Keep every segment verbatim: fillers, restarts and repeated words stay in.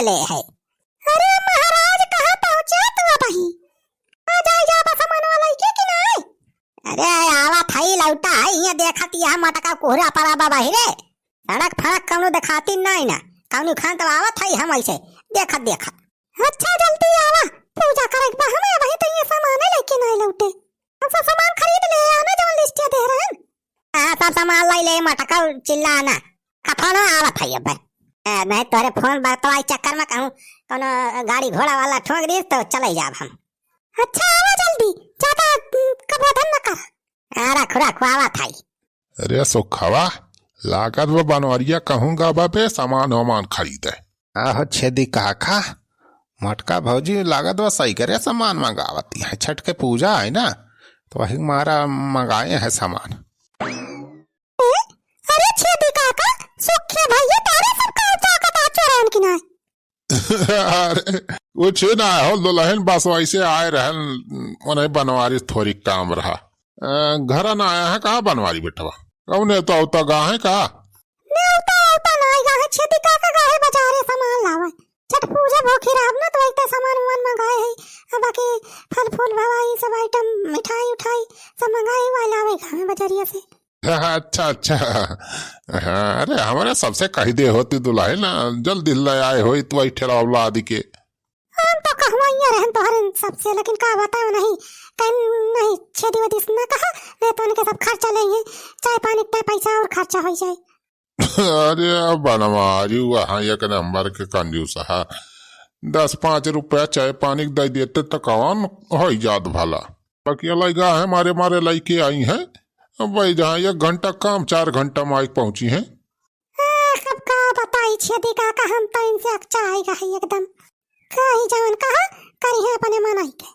ले है। अरे महाराज, कहाँ पहुँचे तू अबही? आ जाए जा बस मनवा लइके कि नाई? अरे आवत हई, लौटा है, हियाँ देखत यहाँ मटका कोहरा पड़ा बा बहिरे। सड़क फड़क कौनो देखाती नाई ना, कौनो खान तब आवत हई हम ऐसे देखत देखत। अच्छा जल्दी आवा, पूजा करे के बा हमें, अबही तो ये सामान लेके नाई लौटे। हम सब सामान खरीद ले आना जौन लिस्टिया दे रहन। हाँ, सब सामान लाई ले, मटका चिल्ला ना। कफनो आवत है अब। ए, नहीं तोरे फोन बतवाई चक्कर में कहूँ कोनो गाड़ी घोड़ा वाला ठोक दीस तो चले जाब हम। अच्छा, आवा जल्दी, ज्यादा, उम, कबोधन न कर। हाँ, रख, रख, आवत है। अरे सुखवा, लागत बा बनवरिया कहूँ गवा बे सामान वामान खरीदे। आहो छेदी काका, मटका भौजी लागत बा सही करे सामान मंगावत है। छठ के पूजा है ना, तो वही मारा मंगाए हैं सामान। ए, अरे छेदी काका, सुखे भैया तारे सब का चौकत आ चोरन की ना। अरे, कुछ ना हो, दुल्हन बस वैसे आए रहन, उन्हें बनवारी थोड़ी काम रहा। अ, घर ना आया है, कहाँ बनवारी बेटवा? कौन है तो, तो गा है का? नेवता वेवता नाई गा है, छेदी काका गा है बाजारे सामान लावे। छठ पूजा भूखी रहब ना, तो एक तो सामान उमान मंगाए है। अब बाकी फल फूल भवा, ई सब आइटम, मिठाई उठाई सब मंगाए, वही लावे गा है बजरिया से। अच्छा, अच्छा। हाँ, अरे, हमारे सबसे कही दे होती दुल्हन ना, जल्दी ले आए होई तो वही ठेला वाला आदि के। हम तो कहवाइया रहन तोहरे सबसे, लेकिन का बताओ नहीं, कहीं नहीं छेदी वदी से ना कहा, नहीं तो उनके सब खर्चा लेंगे, चाय पानी का पैसा और खर्चा हो जाए। अरे बनवारी वहाँ एक नंबर के कंजूस है। दस पाँच रुपया चाय पानी के दे देते तो कौन हो जात भला। बाकी लइका है मारे मारे लइके आई हैं। अब भाई जहाँ एक घंटा काम चार घंटा में आइके पहुँची हैं। ए, अब का बताई छेदी काका, हम तो इनसे अकचा आई गई एकदम। कही जवन कहा, करी है अपने मन आई के।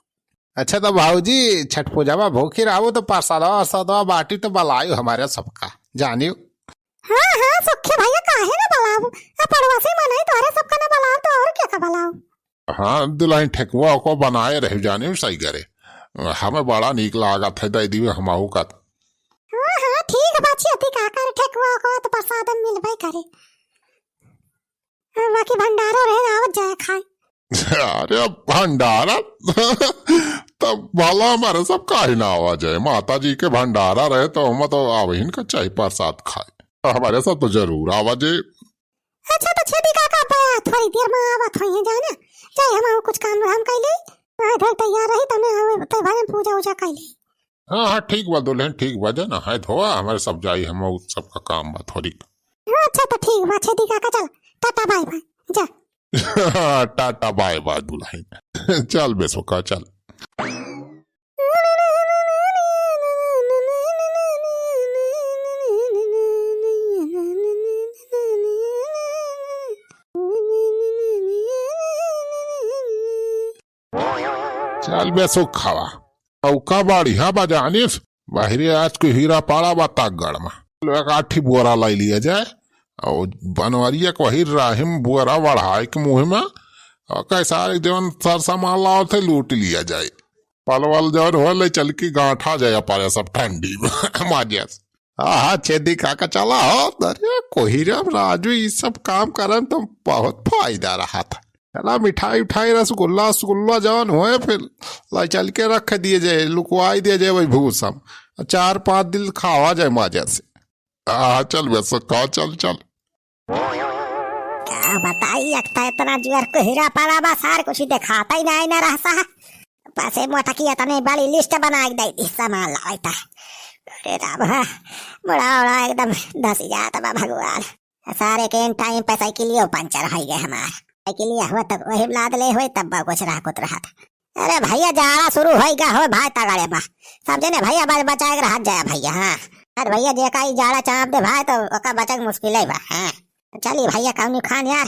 अच्छा तो भाऊजी, छठ पूजा में भूखी रहू तो प्रसादवा वरसादवा बाटी तो बलायु हमारे सबका, जानियो। हाँ, हाँ, सुखे भैया काहे ना बलाऊ? आ पड़ोसी मनई तोहरे सबका ना बलाऊ तो और क्या का बलाऊ? हाँ, दुल्हन ठेकुआ को बनाए रहे जानियो सही करे। हमें बड़ा नीक लागत है, दे दिवे हमाऊ का। हाँ, हाँ, ठीक बा, छेदी काका, ठेकुआ को तो प्रसाद मिलबे करे। हाँ, बाकी भंडारो रहे, आवत जाए खाए। अरे, अब भंडारा तब भला हमारे सब काहे ना आवा जाए। माता जी के भंडारा रहे तो हम तो आवहिन का चाय प्रसाद खाए। हमारे सब तो जरूर आवा जाए। अच्छा, तो छेदी काका बा, थोड़ी देर में आवत होइहैं, जाना। चाहे हम कुछ काम धाम कर ले, वहाँ धर तैयार रही, तने आवे, तो भजन पूजा उजा कर ले। हाँ, हाँ, ठीक बा दुल्हन, ठीक बा, जा नहाए धोआ, हमारे सब जाई, हम उ सबका काम बा थोड़ी। हाँ, अच्छा, तो ठीक बा, छेदी काका, चल, टाटा बाय बाय, जा। टाटा बाय बाय दुल्हन। चल बे सुखा, चल। चल बे सुखावा, औका बाढ़िया बा जानिस, बाहरे आज कोहरा पड़ा बा ताकगढ़ में। एक आठी बोरा लाई लिया जाए, और बनवरिया के वही राहिम बोरा बढ़ाए के मुँह में, और कैसा एक जवन सरसा माल लावत है लूट लिया जाए। पलवल जवन हो ले चल के गांठा जाए पारे सब ठंडी में। माजिया से। हाँ, हाँ, छेदी काका चला हो, अरे कोहिरा राजू, ई सब काम करन तो बहुत फायदा रहा था। चला मिठाई उठाई, रसगुल्ला, रसगुल्ला जवन होए, फिर लाई चल के रख दिए जाए, लुकवाई दिए जाए वही भूसम। चार पाँच दिन खावा जाए मजा से। हाँ, चल बे सक्का, चल, चल। का बताई, एक तो इतना जोर कोहरा पड़ा बा, सार कुछ देखाता ही नहीं ना रहता है। बस ये मोटकी इतनी बड़ी लिस्ट बना के दे दी, सामान लावे ता। अरे राम, हाँ, मुड़ा उड़ा एकदम धसी जात बा भगवान। सारे के इन टाइम पे साइकिलियो पंचर हो गए हमार। साइकिलिया हुआ तब वही लाद ले हुए, तब बा कुछ रहा कुछ रहा था। अरे भैया, जाड़ा शुरू हो गया हो भाई, तगड़े बा। सब जने भैया बच-, बचाए के रहत जाए भैया, हाँ। अरे भैया, जे का ई जाड़ा चाप दे भाई, तो ओका बचक मुश्किल है बा, हाँ। चली भैया, कौनी खान यार।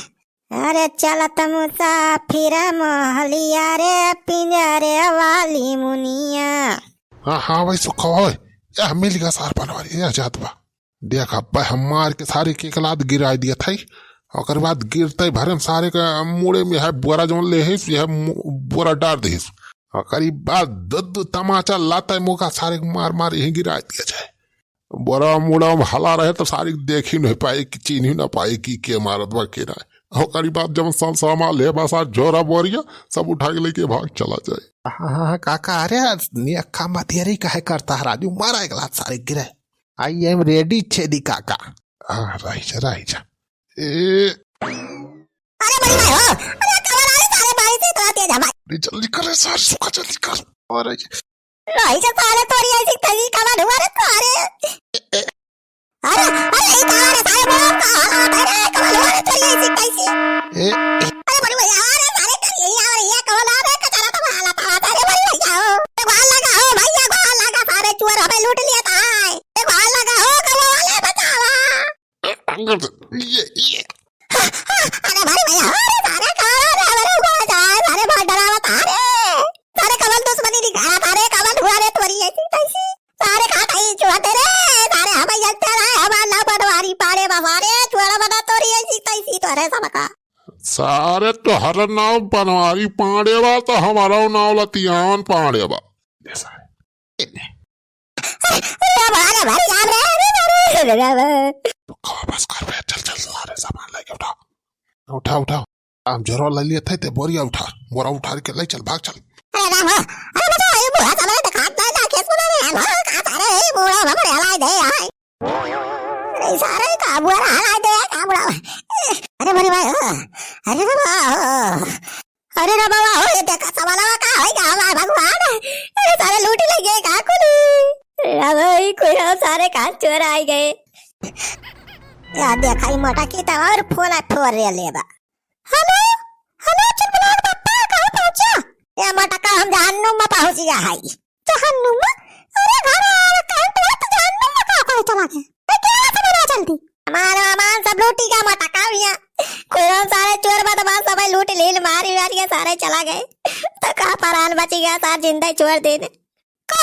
अरे चलत मुसाफिर मोहलिया रे, पिंजरे वाली मुनिया। हाँ, हाँ भाई, सुखा हो। या मिल गया सार बनवारी, या जात बा। देख अब्बा, हम मार के सारे के एक लात गिराई दिया था। ओकर बाद गिरते भरे में सारे के मुड़े में है बोरा जौन ले है, यह मु-, बोरा डार दे। ओकर बाद दो, दो तमाचा लाते मुका सारे के मार मार यहीं गिराई दिया जाए। बोरा मुड़ा में हला रहे तो सारे के देख ही नहीं पाए कि चीन ही ना पाए कि के मारत बा के ना। ओकरी बाद जब सा-, सामान ले बस, आ झोरा बोरिया सब उठा के लेके भाग चला जाए। हाँ, हाँ, हाँ, काका, अरे, नियक्का मतियरी काहे करता है राजू? मारा एक लात सारे गिरे। I am ready, छेदी काका। हाँ, रही जा, रही जा। ए। अरे बड़ी भाई हो, अरे कमल, अरे सारे बारिश इतना तेज हवा। अरे जल्दी कर रे सारे, सुखा जल्दी कर। और रही जा सारे, तोरी ऐसी तैसी कमल हुआ रे सारे। ए, ए। अरे, अरे, ये कमल है सारे, बोल, का हाल है रे, कमल हुआ रे, तोरी ऐसी तैसी। ए, ए। अरे बड़ी भैया, अरे सारे कर यही आ रही है, कमल आ रे, कचरा तो वाला था, अरे बड़ी भैया हो, ए, गोहान लगा हो, भैया गोहान लगा, सारे चोर हमें लूट लिया था, ए, गोहान लगा हो, कमल वाले बचावा। ये, ये। अरे भाई भैया, अरे सारे कहाँ रे, अरे हुआ जाए, सारे बहुत डरावत आ रे। सारे कमल दुश्मनी निकाला था रे, कमल हुआ रे तोरी ऐसी तैसी। सारे कहाँ कहीं चुहते रे, सारे हमें जलते रहे, हमार नाव बनवारी पाड़े बा, सारे चुहरा बना तोरी ऐसी तैसी तो रे सबका। सारे तोहरा नाव बनवारी पाड़े बा, तो हमारा नाव लतियावन पाड़े बा। अरे, अरे, अरे, अरे, अरे, अरे, अरे, अरे, अरे। तो खा बस कर बे, चल, चल, सारे सामान लेके उठा। उठा, उठा। हम जोरो ले लिए थे, ते बोरिया उठा। बोरा उठा के ले चल, भाग चल। अरे राम हो, अरे बचा, ये बूढ़ा सामने दिखात नहीं ना, खेत में नहीं है, भाग, कहाँ सारे, ये बूढ़ा बाबा हलाई दे, आए। अरे सारे का बूढ़ा हलाई दे, का बूढ़ा। अरे बड़ी भाई हो, अरे बाबा हो। अरे रे बाबा हो, ये देखा सवालवा का होई गा हमार भगवान। अरे सारे लूटी लगे का कुली। अरे भाई, कोई हम सारे का चोर आई गए। या देखा, ई मोटा की तवा और फोन आ फोर रे लेबा। हेलो, हेलो, चुलबुलाहट बप्पा, कहाँ पहुँचा? ए मोटा का हम जहन्नुम में पहुँच गया है। जहन्नुम? अरे घर आ, कहीं तो जहन्नुम में का पहुँच चला गया? ए, क्या है तुम्हारा जल्दी? हमारा सामान सब लूटी का मोटा का भैया। कोई हम सारे चोर बदमाश सब लूट लीन मारी मारी के सारे चला गए। तो का परान बची गया सार जिंदा ही छोड़ देने। का?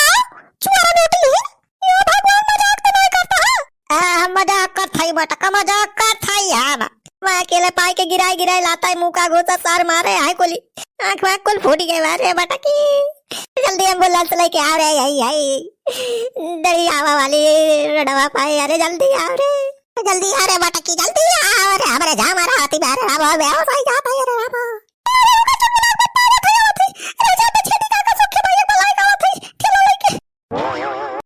चोर लूट लीन? यो भगवान मजाक तो नहीं करता है? अरे हम मजाक कर थाई मोटा का मजाक कर थाई हम। मैं अकेले पाई के गिराई गिराई लाता है मुँह का घोसा सार मारे है कोली। आँख वाँख कुल फूटी गए मारे मोटा की। जल्दी एम्बुलेंस लेके आओ रे, यही है। दही आवा वाली रडवा पाए, अरे जल्दी आओ रे, जल्दी आओ रे, बटकी जल्दी आओ रे, हमरे जा मारा होती बा रे रामो, बेहोश हो जाता है रे रामो।